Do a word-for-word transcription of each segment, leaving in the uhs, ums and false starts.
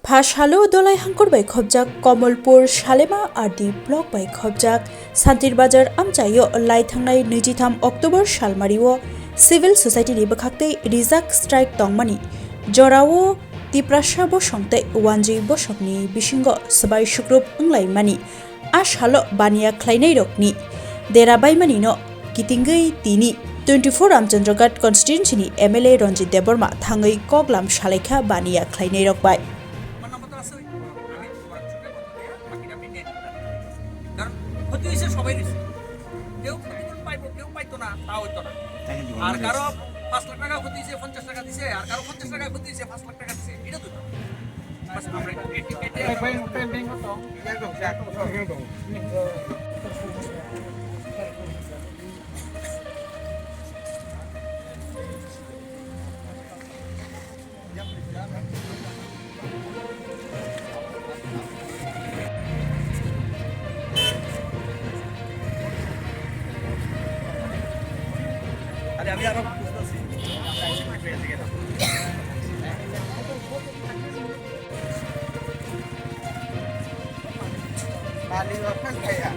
Ha salo Dolai Hangkur bai khobjak Komolpur Salema R D block bai khobjak Santir Bazar amchaio lai thangnai nwijitham October salmario civil society ni bwkhaktwi rijak strike tongmani jorao Tiprasa bosong tei Wanjwi bosongni bisingo swbai sukrup wnglaimani. A salo baniya khlainairokni dera baimanino kitingwi tini twenty-four Ramchandraghat constituency ni M L A Ranjit Debbarma thangwi koklam salaikha baniya khlainairok bai. কারণ ক্ষতি হয়েছে সবাই হয়েছে, কেউ ক্ষতিপূরণ পাইবো, কেউ পাইতো না, তা হইতো না। আর কারো পাঁচ লাখ টাকা ক্ষতি হয়েছে, পঞ্চাশ টাকা দিছে, আর কারো পঞ্চাশ টাকা ক্ষতি হয়েছে, পাঁচ লাখ টাকা দিছে, এটা তো না। বাস, আমরা এটি, এটি আমরা আরে, আমি আরো বুঝতেছি। মালিক অখন খাইয়া।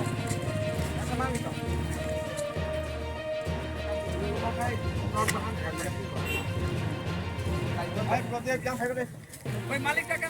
আচ্ছা, মালিক। ভাই, প্রদীপ, জাম খাইবে রে। ওই মালিক টাকা।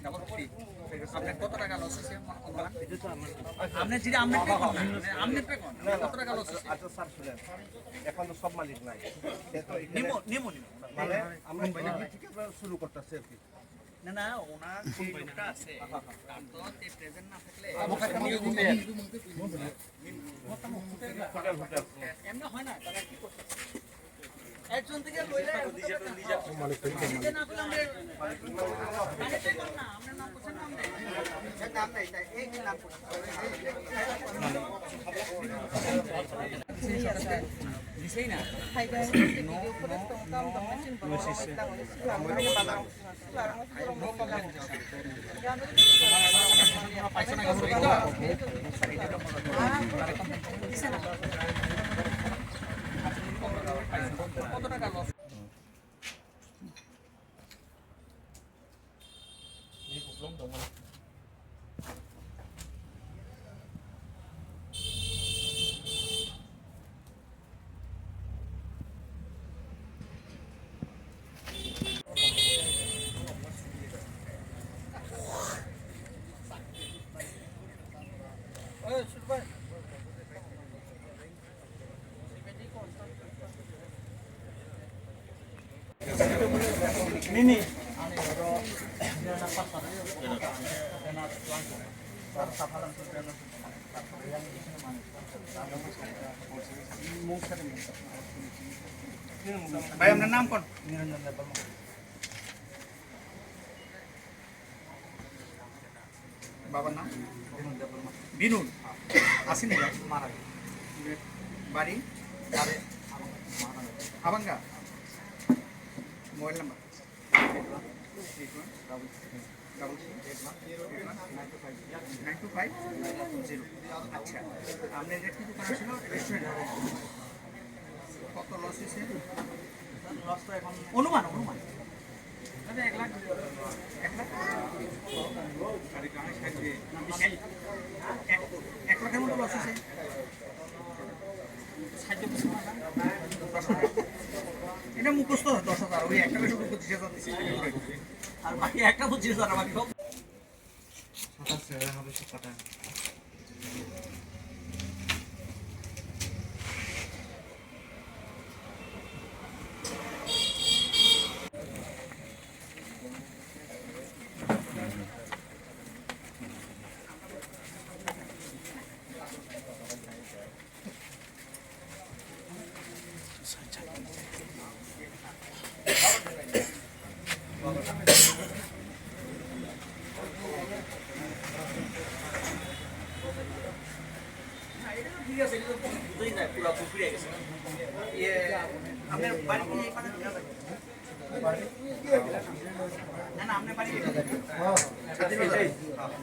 Double three। আপনার কত টাকা লস হয়েছে? আপনি যদি আপনি পে করলেন, আপনি পে করলেন, কত টাকা লস হয়েছে? আচ্ছা স্যার, শুনেন, এখন তো সব মালিক নাই। সে তো এখানে নিমো, নিমো, নিমো। মানে আমরা এখান থেকে আমরা শুরু করতেছি আর কি। না, না, ওনার যে লোকটা আছে, তার তো তে প্রেজেন্ট না থাকলে হোটেল, হোটেল। এমনি হয় না, তারা কি করতেছে? একজন থেকে লইলে নিজে না করলে আমরা, মানে, পে করো না, আমরা নাম করছেন, নাম নেই। নাম নেই, তাই এই নাম করছেন। দিছেই না। Hi guys, video করে তো কাম তো মেশিন বানাও। ভাই, আপনার নাম কোন? নিরঞ্জন দেববর্মা। বাবার নাম? বিনোদ দেববর্মা। বিনোদ? আসেনি ভাই? মারা গেছে। বাড়ি? বাড়ি Abhanga. Abhanga? Mobile number eight one eight one double six double six eight one eight one nine two five nine two five zero. আচ্ছা, আপনার যে কি দোকান ছিল? রেস্টুরেন্ট। কত লস হয়েছে? লস তো এখন অনুমান, অনুমান। আচ্ছা, এক লাখ, এক লাখ। এক, এক, এক লাখের মতো লস হয়েছে। এটা মুখস্থ দশ হাজার, ওই একটা বেশ পঁচিশ হাজার দিছে। আর বাকি একটা পঁচিশ হাজার, বাকি সব সাতাশ হাজার হবে সব কটা।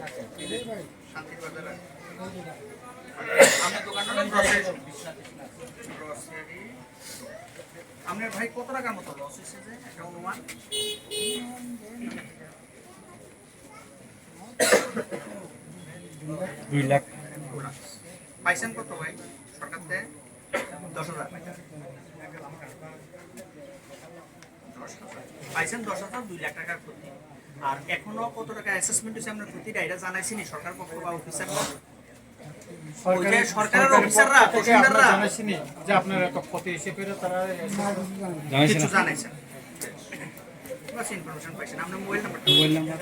শান্তির বাজার। আপনার দোকানটা হলো গ্রোসারি শপ। গ্রোসারি। আপনার ভাই কত টাকার মতো লস হয়েছে যে একটা অনুমান? দুই লাখ। পাইছেন কত ভাই সরকার থেকে? দশ হাজার। দশ হাজার। পাইছেন দশ হাজার, দুই লাখ টাকার ক্ষতি। আর এখনো কত টাকা অ্যাসেসমেন্ট হয়েছে আপনার ক্ষতিটা, এটা জানাইছেনি সরকার পক্ষ বা অফিসাররা? ওই যে সরকারের অফিসাররা, তহসিলদাররা জানাইছেনি যে আপনার এত ক্ষতি হয়েছে, ফের তারা জানাইছে কিছু না। জানাইছেন? বাস ইনফরমেশন পাইছেন। আপনার মোবাইল নাম্বারটা? Mobile number.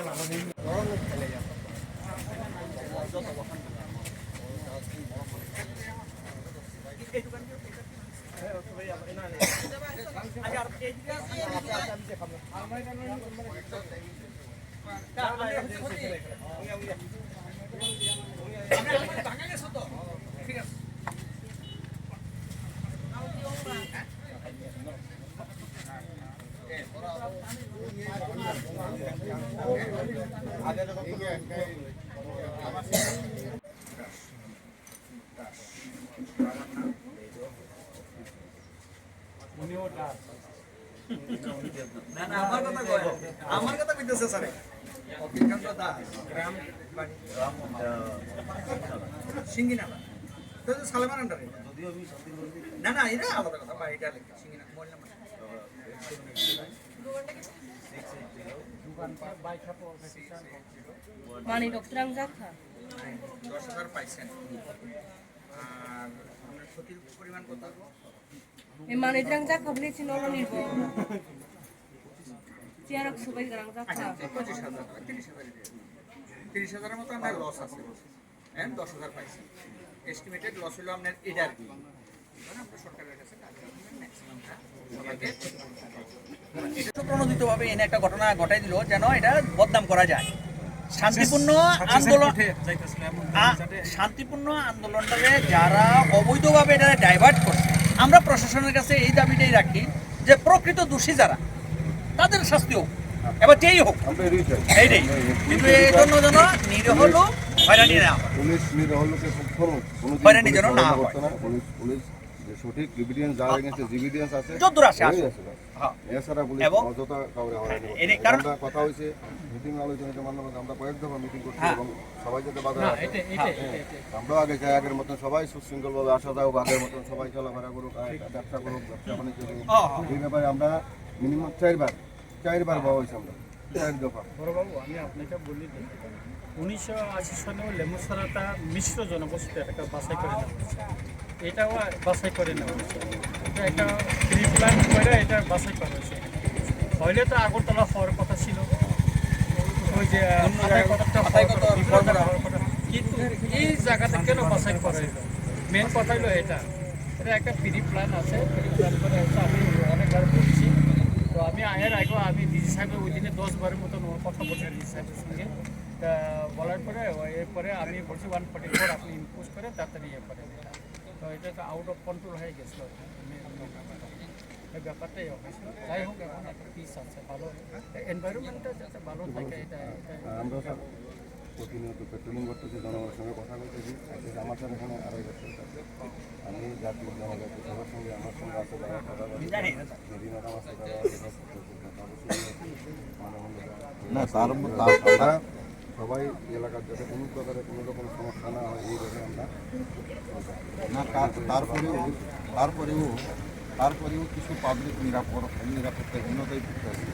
না, না, আমার কথা কয়। আমার কথা কইতেছে স্যার। অখিলকান্ত দাস, গ্রাম বাড়ি? সিঙ্গিনালা। তো, তো সালেমার আন্ডারে। না, না, এটা আলাদা কথা, বাড়িটা লেখা, Singinala, mobile number. Mani dok terang jakha. দশ হাজার পাইছেন। আর আপনার ক্ষতির পরিমাণ কত? Ei mani drang jak kha bini chini olo ni bo. Chiarok subai grang jak kha. আচ্ছা, পঁচিশ হাজার, তিরিশ হাজার। তিরিশ হাজারের মতো আপনার লস আছে। হ্যাঁ, দশ হাজার পাইছি। এস্টিমেটেড লস হলো আপনার এটা আর কি। মানে আমরা সরকারের কাছে কাজ করতে ম্যাক্সিমামটা সবাইকে এটা প্রণোদিতভাবে এনে একটা ঘটনা ঘটাই দিল, যেন এটা বদনাম করা যায়। শান্তিপূর্ণ আন্দোলন, আ, শান্তিপূর্ণ আন্দোলনটাকে যারা অবৈধভাবে এটা ডাইভার্ট করছে, আমরা প্রশাসনের কাছে এই দাবিটাই রাখি যে প্রকৃত দোষী যারা, তাদের শাস্তি হোক, এবার যেই হোক, আমরা এটাই চাই। এইটাই। আমরা এটাই কিন্তু এই জন্য যেন নিরীহ লোক হয়রানি না হয়। পুলিশ নিরীহ লোকের কোনো, কোনো হয়রানি যেন না হয়। পুলিশ, পুলিশ যে সঠিক এভিডেন্স, যার এগেইনস্টে যে এভিডেন্স আছে, যতদূর আসে ওই আসুক। আসে, ব্যাস। হ্যাঁ। এছাড়া পুলিশ এবং অযথা কাউরে হয়রানি করছে না। এর কারণ আমরা কথা হয়েছে, মিটিং আলোচনাতে মানলাম যে আমরা কয়েক দফা মিটিং করছি হ্যাঁ। এবং সবাই যাতে বাজারে না, আসে। এটা, এটা, হ্যাঁ। এটা, এটা। আমরাও আগে যাই, আগের মতন সবাই সুশৃঙ্খলভাবে আসা যাও, আগের মতন সবাই চলাফেরা করুক, আর ব্যবসা করুক, ব্যবসা বাণিজ্য করুক। হ্যাঁ, হ্যাঁ। এই ব্যাপারে আমরা মিনিমাম চারবার, চারবার বলা হয়েছে আমরা। এক দফা। বড়বাবু, আমি আপনাকে বলি দিই, উনিশশো আশি সনে লেমুছড়াটা মিশ্র জনগোষ্ঠী এলাকা বাছাই করে নেওয়া হয়েছে। এটাও বাছাই করে নেওয়া হয়েছে। এটা একটা প্রি প্ল্যান করে এটা বাছাই করা হয়েছে। হইলে তো আগরতলা হওয়ার কথা ছিল, ওই যে অন্য ফাতাই জায়গায় কদরটা ফাতাই হওয়ার কথা, কদর, বিভিন্ন জায়গা হওয়ার কথা। কিন্তু এই জায়গাটা কেন বাছাই করা হলো? মেন কথা হলো এটা। এটা একটা প্রি প্ল্যান আছে, প্রি প্ল্যান করে হচ্ছে আমি অনেকবার বলছি। তো আমি এর আগেও আমি ডিসি সাহেবের ওই দিনে দশ বারের মতন ওর কথা বলছি ডিসি সাহেবের সঙ্গে। তা বলার পরে ও এরপরে আমি বলছি ওয়ান ফর্টি ফোর আপনি ইম্পোজ করে তাড়াতাড়ি ইয়ে করেন এটা। তো এটা তো আউট অফ কন্ট্রোল হয়ে গেছিলো। এই ব্যাপারটাই হবে। যাই হোক, এখন একটা পিস আছে, ভালো, এনভায়রনমেন্টটা যাতে ভালো থাকে, এটা, এটা আমরা স্যার প্রতিনিয়ত পেট্রোলিং করতেছি, জনগণের সঙ্গে কথা বলতেছি। আজকে আমার স্যার এখানে আড়াই বছর কাছে আমি জাতি জনজাতি সবার সঙ্গে আমার সঙ্গে আছে, যারা কথা বলে, মেরিনা কামাসে তারা কথা বলছে, তারপর শুরু হয়েছে, মানে, না, তার, তার, আমরা সবাই এলাকার যাতে কোনো প্রকারে কোনো রকম সমস্যা না হয়, এই ব্যাপারে আমরা না, তার-, তারপরেও, তারপরেও, তারপরেও কিছু পাবলিক নিরাপদ, নিরাপত্তাহীনতায় ভুগতেছে।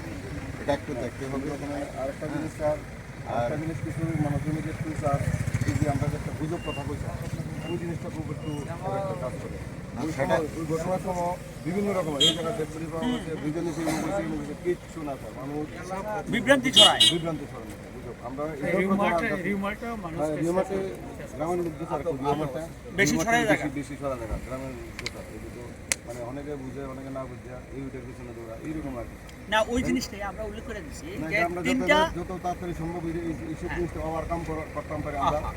এটা একটু দেখতে হবে। ওখানে আরেকটা জিনিস স্যার, আর আরেকটা জিনিস কিছু মানুষজন যে একটু স্যার, এই যে আমরা যে একটা গুজব কথা কই স্যার, ওই জিনিসটা খুব একটু একটা কাজ করে। না, ওই সেটা সময়, ওই ঘটনার সময় বিভিন্ন রকম, এই জায়গাতে পুলিশ পাওয়া গেছে, দুইজনই সেই মুখ হয়েছে, এই মুখ হয়েছে, কিচ্ছু না স্যার, মানুষ বিভ্রান্তি ছড়ায়। বিভ্রান্তি ছড়ানো। আমরা এই এটাও রিউমারটা, করতে পারি। রিউমারটা মানুষকে হ্যাঁ, রিউমারটা শেষ করে দিতে হবে। গ্রামের লোক তো স্যার, রিউমারটা, বেশি রিউমারটা ছড়ায় বেশি, জায়গা। বেশি ছড়ায় জায়গা। গ্রামের লোক তো স্যার, এই তো মানে অনেকে বুঝে, অনেকে না বুঝে, এই ওইটার পিছনে দৌড়া, এইরকম আর কি। না, ওই হ্যাঁ? জিনিসটাই আমরা উল্লেখ করে দিছি না, যে এটা আমরা যত, তিনটা যত তাড়াতাড়ি সম্ভব এই, এই, এইসব জিনিসটা ওভারকাম করা, করতাম পারি আমরা। আহা।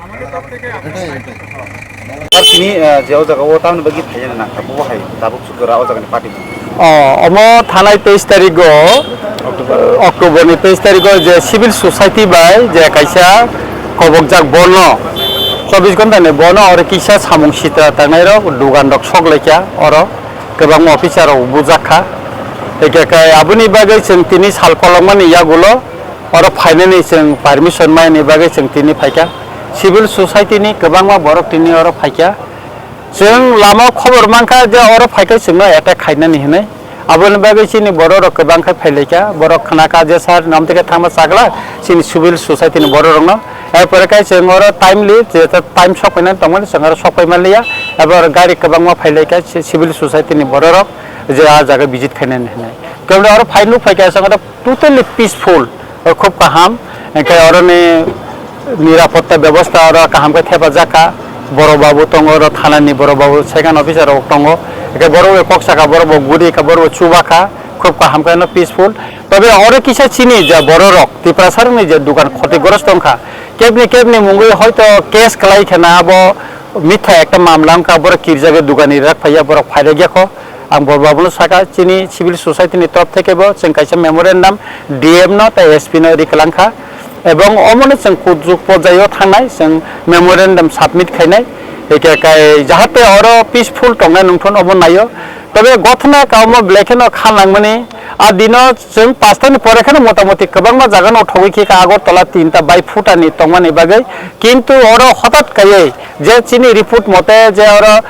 আমাদের তরফ থেকে আপনার এটাই, এটাই। Sir, tini, ah, je o jaga o tamni bagwi phaina nang kha, bo hai tabuk suk jora o jaga ni party. O, omo thanai teis tarikgo, October ni teis tarikgo je civil society bai je kaisa kobokjak bono, chobbish ghonta ni bono oro kisa samung sitra tangnai rok, dugan rok sok laikha oro, kwbangma officer rok bujak kha. Eke kai aboni bagwi chwng tini sal kolokmani yagulo oro phainani chwng permission maini bagwi chwng tini phaikha. Civil society ni kwbangma borok tini oro phaikha. Chwng lama o khobor mankha je oro phaikhe chwngno attack khainani hinwi. Aboni bagwi chini borok rok kwbang khe phailaikha. Borok khna kha je sir, namtwi khe thangma chakla chini civil society ni borok rokno. Erpore khe chwng oro timely, je time sok phainani tongmani chwng oro sok phai manliya. Abo oro gari kwbangma phailaikha ci-, civil society ni borok rok je a jaga visit khainani hinwi. Khe oro phai nuk phaikha chwng oro totally peaceful, o khub kaham. Hingke oroni nirapotta bebosta oro kaham khe thepajak kha. Borok babu tongo, oro thanani borok babu, second officer rok tongo. Hingke borok bai kok saka, borok bo guri kha, borok bo chuba kha. Khub kaham khe no peaceful. Tobe oro kisa chini je borok rok, Tiprasa rokni je dukan khoti goros tong kha. Kebni kebni mungwi hoito case kwlai khe na abo mitha ekta mamla wng kha, borok kirjagwi dukani rak phaiya, borok phairegya kho. Ang bo babuno saka, chini civil society ni top theke bo chwng kaisa memorandum D M no tei S P no ri kwlang kha, ebong omono chwng kuchuk porjai o thangnai chwng memorandum submit khainai, eke kai jahate oro peaceful tongnai nungthun omo naio. Tobe gothna kaomo belai kheno kha nangmani, a dino chwng pasta ni pore kheno motamoti kwbangma jaga no thogwi khe kha Agartala tinta bai phutani tongmani bagwi, kintu oro hotat kaiwi je chini report mote je oro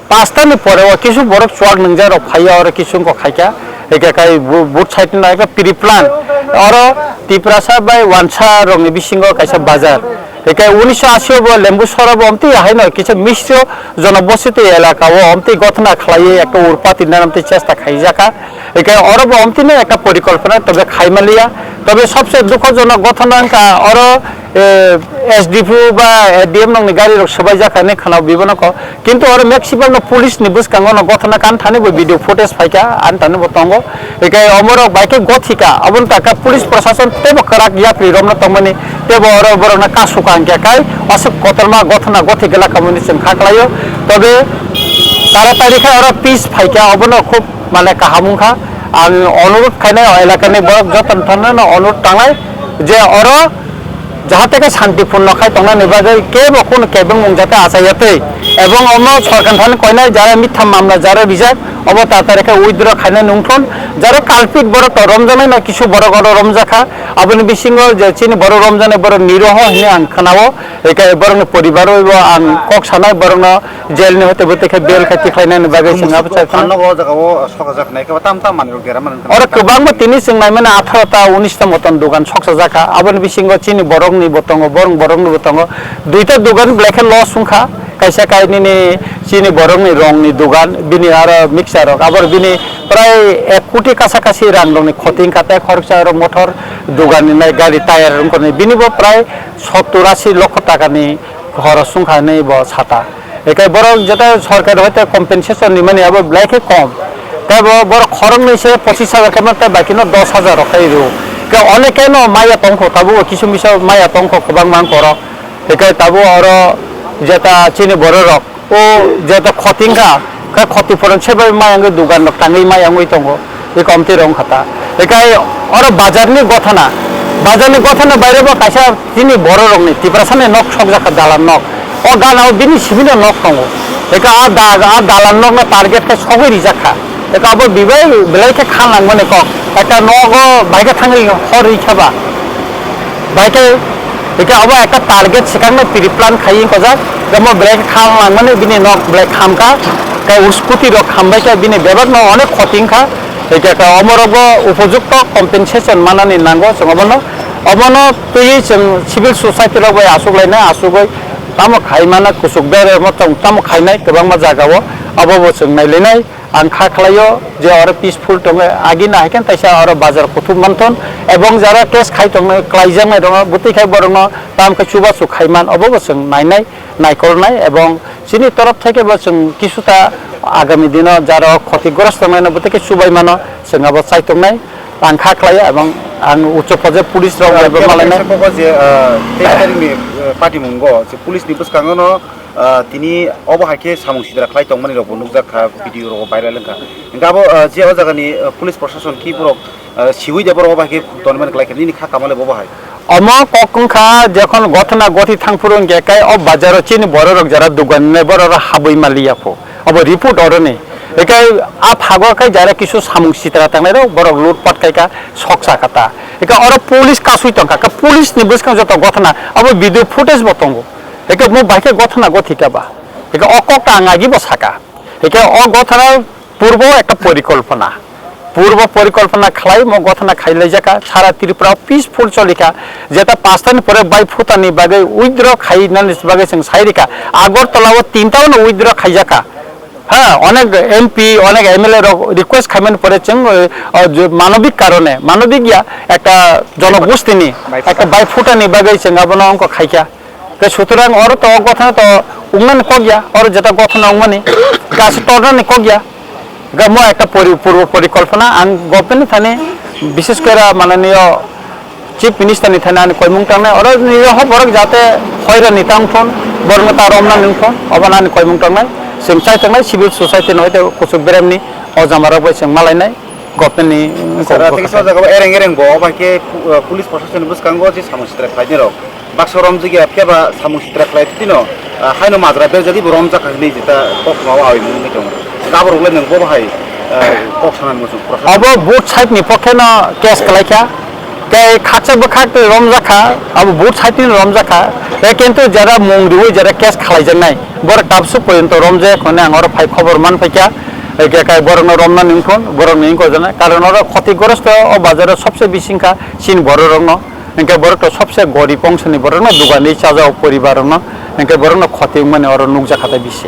pasta ni pore o kisu borok chuak nungjak rok phaiya oro kisu wngkha khaikha, hingke kai bu-, but side no khe pre-plan oro Tiprasa bai Wansa rok ni bisingo kaisa bazar, hingke unisho asi o bo Lembu sora bo omtwi haino kisa misro jonobositi elaka o omtwi gothona khlaiwi ekta urpati nana omtwi chesta khaijakha, hingke oro bo omtwi no ekta porikolpona tobe khaimaliya, tobe sobse dukhojonok gothona wngkha oro, eh, S D P O ba, eh, D M nokni gari rok swbaijak hinwi khwnao bibono kok. Kintu oro maximum no police ni bwskango no gothona kan thani bo video footage phaikha, ani thani bo tongo. Hikai omorok bai khe gothika, aboni taka police prosason teibo kwrak yapri romno tongmani, teibo oro borokno kasuka hinkhe kai aswk kotorma gothona gothi gela kamani chwng kha kwlaio. Tobe taratari khe oro peace phaikha, obono khub mane kaham wngkha. Ang onurodh khainai o elakani borok jotono thangno onurodh tangnai je oro jahate khe shantipunno khai tongnani bagwi kebo khun kebengmung jate achaiya twi, ebong omo sorkar thani koinai jara mitha mamla jara rijak, obo tatari khe withdraw khainai nungthun, jara culprit borok to romjaknai no kisu borok oro romjakha, aboni bisingo je chini borok romjaknai borok niroho hinwi ang khnao, hinkhe borokni poribaro bo ang kok sanai borokno jail ni hote bo tei khe bail khai tikhlainani bagwi chwng abo chai phano. Phano o jaga o sokajak nai khe tam tam manwi rok dera manwi. Oro kwbangma tini chwng nai mano atharo ta unis ta moton dogan soksajak kha. Aboni bisingo chini borok ni bo tongo, borok borok ni bo tongo. Duita dogan belai khe loss wngkha. Kaisa kai nini chini borok ni rong ni dogan, bini aro mixer rok. Abor bini prai ek koti kasa kasi rang rok ni khoti wngkha tei khoroksa aro motor dogan ni nai gari tyre wngkha ni. Bini bo prai sottur asi lokho taka ni khoros wngkha hinwi bo sata. Hinkhe borok jeta sorkar hoite compensation rimani abo belai khe kom. Tei bo borok khoroknwi se pochis hajar khe mano tei baki no dos hajar rok khai rw. Khe onekeno maya tongkho tabuk kisu misa maya tongkho kwbangma wngkha oro. Hinkhe tabuk oro jeta chini borok rok o jeta khoting kha Khe khoti phuran sebai maya wngwi dugan rok tangwi maya wngwi tongo. Eko amtwi rong khata. Ekai oro bazar ni gothana. Bazar ni gothana baire bo kaisa chini borok rokni, Tiprasa ni nok sokjak kha dalan nok. O gana o bini simi no nok tongo. Eka a da-, a dalan nok no target khe sogwi rijak kha. Eka abo bibai belai khe kha nang mani kok. Eka nogo bai khe thangwi hor ri kha ba. Bai khe, eka abo ekta target swkang no pre-plan khai wng kojak. Eka mo belai khe kha nang mani bini nok belai kham kha. Eka scooty rok kham bai khe bini bebak no onek khoti wng kha. Eka ka omo rok bo upojukto compensation manani nango chwng obono. Obono twiwi chwng civil society rok bai aswk lainai, aswk bai tamo khai mana kuchuk bere mo tamo khainai kwbangma jaga o. Abo bo chwng nailainai. Ang kha khlaio je oro peaceful tongo, agi nahikhe taisa oro bazar kuthuk manthon, ebong jara case khai tongnai, klaijaknai tongo, bwtwi khai borokno tam khe chubachu khaiman, obo bo chwng nainai, naikolnai, ebong chini torof theke bo chwng kisuta agami dino jara khoti goros tongnaino bwtwi khe chubaimano chwng abo chai tongnai, ang kha khlaio, ebong ang uchu phaje police rok bai bo malainai. Kok je, ah, teis tarikni, ah, patimungo je police ni bwskango no, ah, tini obo hai khe samung sidra khlai tongmani rokbo nukjak kha, video rokbo viral wngkha. Hingke abo, ah, je o jagani, ah, police proshashan ki borok, ah, siwi de borok obo hai khe tonmani khlai kha, nini kha kamale bobo hai. Omo kok wngkha jekhon gothona gothi thangphuru hingke kai o bazaro chini bororok jara dugan nai bororok habwi maliya pho. Abo report oroni. Ekai a phago kai jara kisu samung sitra tangnai rok borok loot pat kai ka soksa kata. Eka oro police kasui tongkha, ka police ni bwskango joto gothona abo video footage bo tongo. Eke mo bai khe gothona gothika ba. Eke o kok ta ang agi bo saka. Eke o gothona purbo ekta porikolpona. Purbo porikolpona khlai mo gothona khailai jaka. Sara Tripura o peaceful cholikha. Jeta pasta ni pore bai phuta ni bagwi withdraw khainani bagwi chwng sai rikha. Agartala o tinta no withdraw khaijaka. Ha, onek M P, onek M L A rok request khaimani pore chwng, eh, o je manobik karone, manobik ya, ekta jonogosti ni, ekta bai phuta ni bagwi chwng abono ongko khaikha. Ke sutorang oro to o gothana to wngnani kok ya, oro jeta gothana wngmani, kaisa tornani kok ya. Ga mo ekta pori-, purbo porikolpona ang government ni thani bishes kore mananiyo Chief Minister ni thani ani koimung tangnai, oro ni ho borok jate hoira ni tang thon, borok ta romna ning thon, obo ani koimung tangnai, sing chai tangnai civil society no hoite kuchuk berem ni o jama rok bai sing malainai, government ni. Sir, kok tei kisa o jaga o ereng ereng bo, obo hai khe pu-, uh, police proshashan ni bwskango je samung sitra khlai ni rok. Baksa romjak ya, phiya ba samung sitra khlai tino, ah, haino majra berjadi bo romjak kha hinwi jeta kok ma awi mungwi tongo. Gaborok le nwng bo bahai, ah, kok sanani muchung proshashan. Abo both side ni pokhe no case khlai kha. Tei khaksa bwkhak tei romjak kha, abo both side ni romjak kha. Tei kintu jara mung riwi jara case khlaijaknai, borok tabsuk porjonto romjak hwnwi ang oro phai khobor man phaikha. Eke kai borokno romnani wngkha, borokni wngkha jana. Karon oro khoti gorosto o bazaro sobse bising kha chini bororokno. Hingke borok to sobse gorib ongsoni borokno dugani chaja o poribar rokno, hingke borokno khoti wngmani oro nukjakha tai bisi.